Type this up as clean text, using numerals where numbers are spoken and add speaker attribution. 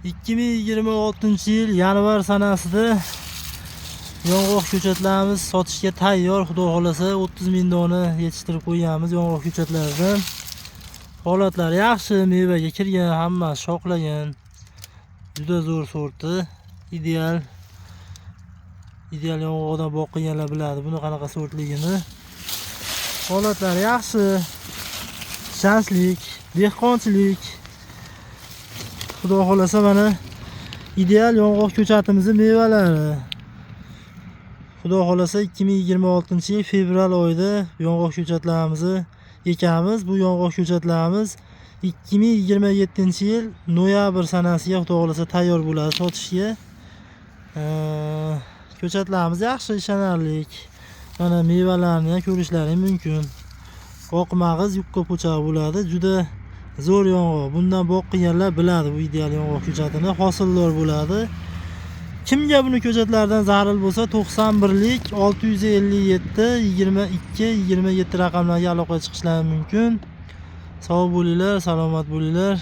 Speaker 1: 2026-yil yanvar sanasida yong'oq ko'chatlarimiz sotishga tayyor. Xudo xohlasa 30 ming dona yetishtirib qo'yganmiz yong'oq ko'chatlaridan. Holatlari yaxshi, mevaga kirgan, hammasi shoxlagan. Juda zo'r sorti, ideal. Ideal yong'oqdan boqqanlar biladi buni qanaqa sortligini. Holatlari yaxshi. Ishonchlik, dehqonchilik. Xudo xohlasa mana ideal yong'oq ko'chatimizni mevalari. Xudo xohlasa 2026-yil fevral oyida yong'oq ko'chatlarimizni ekamiz. Bu yong'oq ko'chatlarimiz 2027-yil noyabr sanasiga, Xudo xohlasa, tayyor bo'ladi sotishga. Ko'chatlarimiz yaxshi, ishonarlik. Mana mevalarni ham ko'rishlaring mumkin. Oq mag'iz, yupqa po'chaq bo'ladi. Juda zo'r yong'oq. Bundan boqqanlar biladi bu ideal yong'oq ko'chatini. Hosildor bo'ladi. Kimga buni ko'chatlardan zaril bo'lsa, 91lik 657 22 27 raqamlarga aloqaga chiqishlari mumkin. Sog' bo'linglar, salomat bo'linglar.